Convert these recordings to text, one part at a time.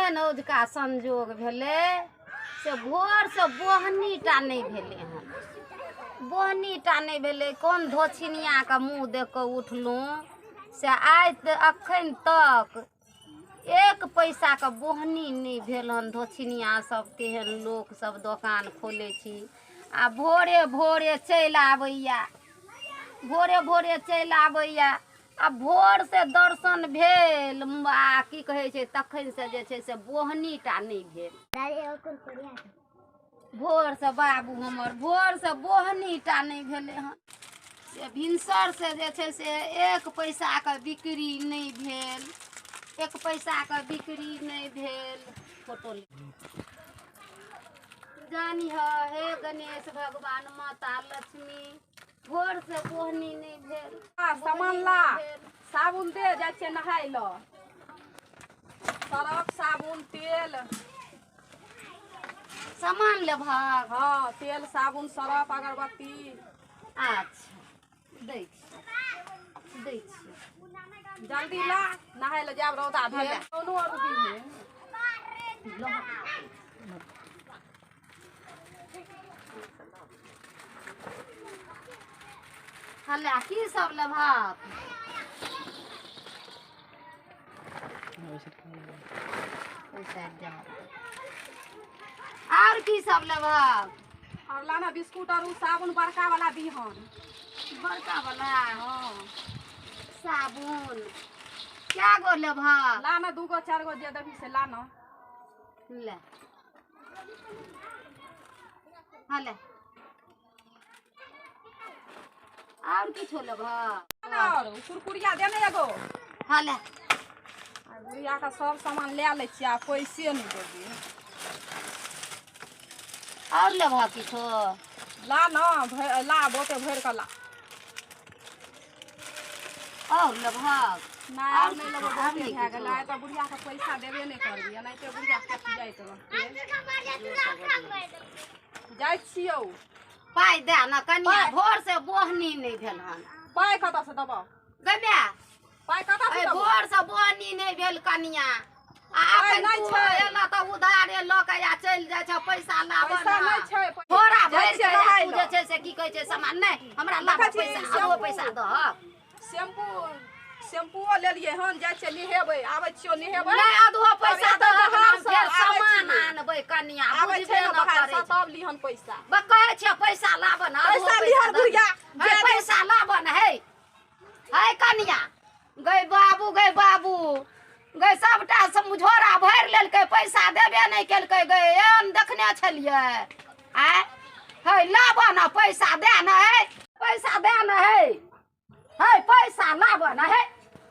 केहन औझका संजोग भेलै से भोरसँ बोहनीटा नहि भेलै हन, बोहनीटा नहि भेलै। कोन धोछिनियाके मुँह देख कऽ उठलहुँ से आइ तऽ अखन तक एक पैसाके बोहनी नहि भेल हन। धोछिनिया सब तेहन लोक सब दोकान खोलै छी आ भोरे भोरे चलि आबैया, भोरे भोरे चलि आबैया। आ भोर से दर्शन भेल आ की कहै छै तखन से जे छै से बोहनीटा नहि भेल। भोर से बाबू हमर भोर से बोहनीटा नहि भेलै हन। से भिनसर से जे छै से एक पैसाके बिक्री नहि भेल, एक पैसाके बिक्री नहि भेल। फोटो जानी हे गणेश भगवान माता लक्ष्मी, भोर से बोहनी नहि भेल। सामान ला, साबुन दे, जाइ छियै नहाय लए। सरफ साबुन तेल सामान लेबहक? हँ, तेल साबुन सरफ अगरबत्ती। अच्छा दै छी, दै छी, जल्दी ला, नहाय लए जायब, रौदा भेल। कोनो आर दिहे। हले की सब लेबहक? और की सब लेबहक? और लाना बिस्कुट और साबुन बड़का वाला दिहन। बड़का वाला? हाँ। साबुन क्या गो लेबहक? लाना 2 गो 4 गो जे देबही से लाना। ले हले और किछो लेबहक? और कुरकुरिया देने एगो। हले बुढ़िया के सब सामान ले लै छियै आ पैसे नहि देबी। और लेबहक किछो? ला न, ला बहुते भरि कऽ ला। और लेबहक? नहि, आर नहि लेबो, बहुते भए गेलै। आइ तऽ बुढ़िया के पैसा देबे नहि करबी, एनाहिते बुढ़िया कटि जाइत रहतै। जाइ छियौ। पाइ दए न कनिया, भोर से बोहनी नहि भेल हन। पाइ कतऽ से देबौ? गै माय, पाइ कतऽ से देबौ? भोर से बोहनी नहि भेल कनिया। आ अखन तू एला तऽ उधारे लऽ के आ चलि जाइ छ, पैसा लाबऽ। पैसा नहि छै। थोड़ा भरि के तू जे छै से की कहै छै सामान नहि हमरा लाबऽ पैसा, आबो पैसा दहक। शैम्पू शैम्पूओ लेलियै हन, जाइ छियै नहेबै, आबै छियौ नहेबै। नहि आधो पैसा दहक, फेर सामान आनबै कनिया। आबै छै ने बाहर से तब लिहन पैसा। कहै छियै पैसा लाबऽ ने, पैसा लिहन बुढ़िया, पैसा लाबऽ ने। हे हे कनिया, गै बाबू, गै बाबू, गै सबटा झोरा भरि लेलकै, पैसा देबे नहि केलकै। गै एहन देखने छलियै? आँय हे लाबऽ ने पैसा, दे ने, हे पैसा दे ने, हे हे पैसा लाबऽ ने। हे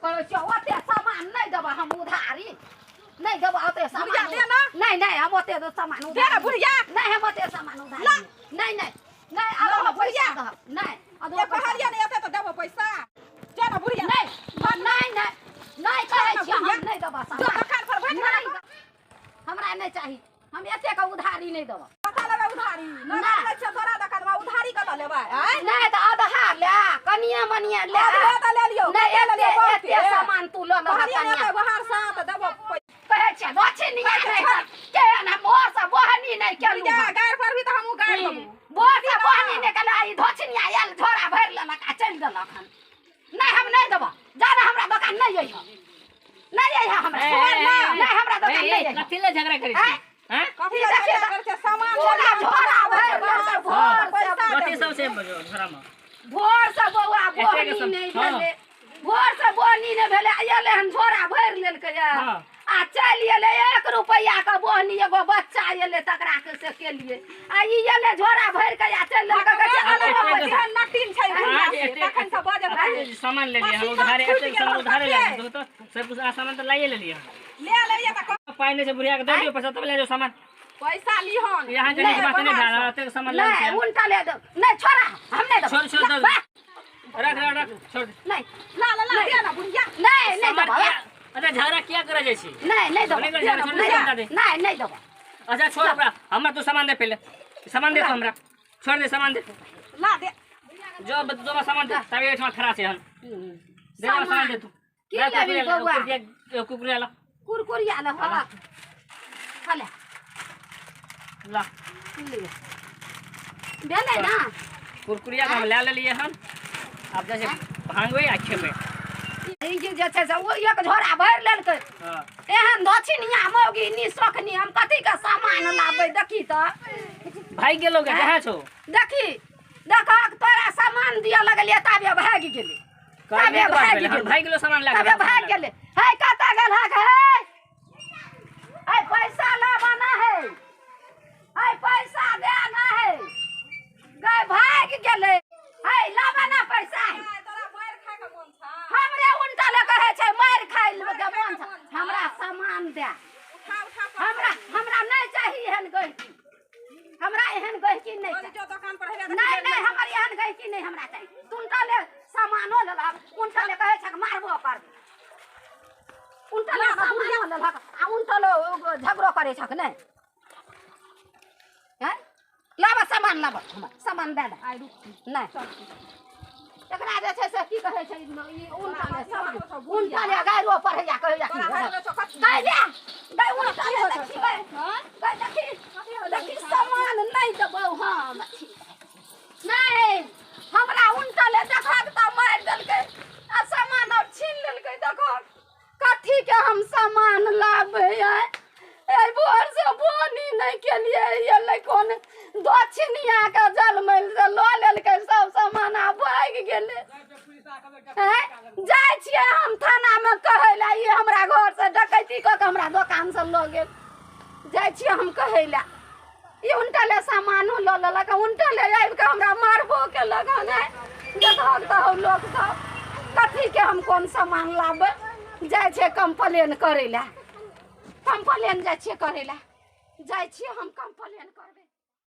कहै छियौ ओते सामान नहि देबऽ हम, उधारी नहि देबऽ ओते सामान। नहि नहि हम ओते सामान उधारी बुढ़िया नहि, हम ओते सामान उधारी नहि नहि नहि। आधो पैसा दहक नहि, आधो पैसा नहि एते तऽ देबऽ पैसा। चल बुढ़िया। नहि नहि नहि नहि कहै छियौ हम नहि देबऽ सामान। दोकान पर बैठ, हमरा नहि चाही, हम एते के उधारी नहि देबऽ। कतऽ लेबै उधारी? नहि लै छियौ तोरा दोकानमे, उधारी कतऽ लेबै? आँय नहि तऽ आधा ले, कनिये मनिये ले। आधा तऽ ले लियौ। नहि एते एते सामान तू लऽ लऽ कनिया बाहर से तऽ देबऽ। कहै छियै दक्षिणिया नहि केहन, हम भोर से बोहनी नहि केलहुँ। गारि पर भी तऽ हमहूँ गारि देबौ। भोर से बोहनी नहि केलहुँ, ई धोछिनिया आयल झोरा भरि लेलक आ चलि देलक हन। नहि हम नहि देबऽ, जादा हमरा दोकान नहि अइह, नहि अइह हमरा, नहि हमरा दोकान नहि अइह। कथी लए झगड़ा करै छी? हैं कथी लए झगड़ा करै छी? सामान पूरा झोरा भरि लेलकै भोर से। कथी सब छै झोरा में? भोर से बौआ बोहनी नहि भेलै, भोर से बोहनी नहि भेलै, एलै हन झोरा भरि लेलकै आ चलि एलै। 1 रुपैआ के बोहनी एगो बच्चा एलै तकरा के से केलियै, आ ई एलै झोरा भरि के आ चलि देलकै। तखन से बजत सामान ले लियै उधारे, एते सामान उधारे ले लियै तो सब कुछ सामान तऽ लाइए लेलियै। ले लेलियै तऽ पाइ नहि छै बुढ़िया के दे दियौ पैसा तब ले जाओ सामान। पैसा लिहन यहाँ के बात नहि भेल, एते सामान ले नहि उल्टा ले दे। नहि छोड़ा, हम नहि देब। छोड़ छोड़ दे, रख रख रख, छोड़ दे। नहि ला ला ला दे ना बुढ़िया। नहि नहि देब। अच्छा झगड़ा किया करे जाइ छी? नहि नहि देब, नहि नहि देब। अच्छा छोड़ हमरा, हमरा तू सामान दे, पहिले सामान दे, तू हमरा छोड़ दे, सामान दे, ला दे जो जो सामान दे। तब एहिठाम खड़ा छै हन, दे सामान दे तू। की लेबही बौआ? कुरकुरिया ला, कुरकुरिया लेबहक? हले ला ले भेलै ना कुरकुरिया हम लए लेलियै हन आब जाइ छै भांगबै आ खेबै ई जे छै से ओ एक झोरा भरि लेलकै हँ एहन दक्षिणिया मौगी नी सोखनी हम कथी के सामान लाबै देखी तऽ भागि गेलो गे कहाँ छौ देखी देखक तोरा सामान दिअ लगलियै ताबे भागि गेलै कहली ताबे तऽ बात भागि भेलै हन गेलै भागि गेलो सामान लए ताबे कऽ भागि गेलै हे कतऽ गेल हक हे हे पैसा लाबऽ ना है हे पैसा दे ना है गए भागि गेलै हे लाबऽ ना पैसा है तोरा मारि खाय के मोन छौ हमरे उल्टा ले कहै छै मारि खाइ के मोन छै हमरा सामान दे उठा उठा हमरा हमरा नहि चाही एहन गहिकी हमरा एहन गहिकी नहि चाही जो दोकान पर हेबे नहीं नहीं हमर एहन गहिकी नहीं हमरा चाही उनटा ले सामानो लेलक उनटा ले कहै छै मारबो कर उनटा ले सामानो लेलक आ उनटा ले झगड़ो करै छक नहि हैं लाबऽ सामान लाबऽ हमर सामान दए दे आइ रुक नहि एकरा जे छै से की कहै छै ई उनटा ले सामान उनटा ले गायरो पढ़ैया कहैया की तोरा भए गेलो छौ कथी गै ले गै उनटा ले देखी गै गै देखी देखी सामान नहि देबौ हम नहि हमरा उनटा ले देखक तऽ मारि देलकै आ सामान आर छीन लेलकै देखक कथी के हम सामान लाबै आइ एहि भोर से बोनी नहि केलियै एलै कोन दक्षिणिया के जलमैल से लऽ लेलकै सब सामान आ भागि गेलै हैं? जाइ छियै हम थानामे कहै लए ई हमरा घर से डकैती कऽ के हमरा दोकान से लऽ गेल जाइ छियै हम कहै लए ई उनटा ले सामानो लऽ लेलक उनटा ले आबि कऽ हमरा मारबो केलक हन आइ। देखहक तऽ हौ लोक सब कथीके हम कोन सामान लाबै जाइ छियै कम्प्लेन करै लए कम्प्लेन जाइ छियै करै लए जाइ छियै हम कम्प्लेन करबै।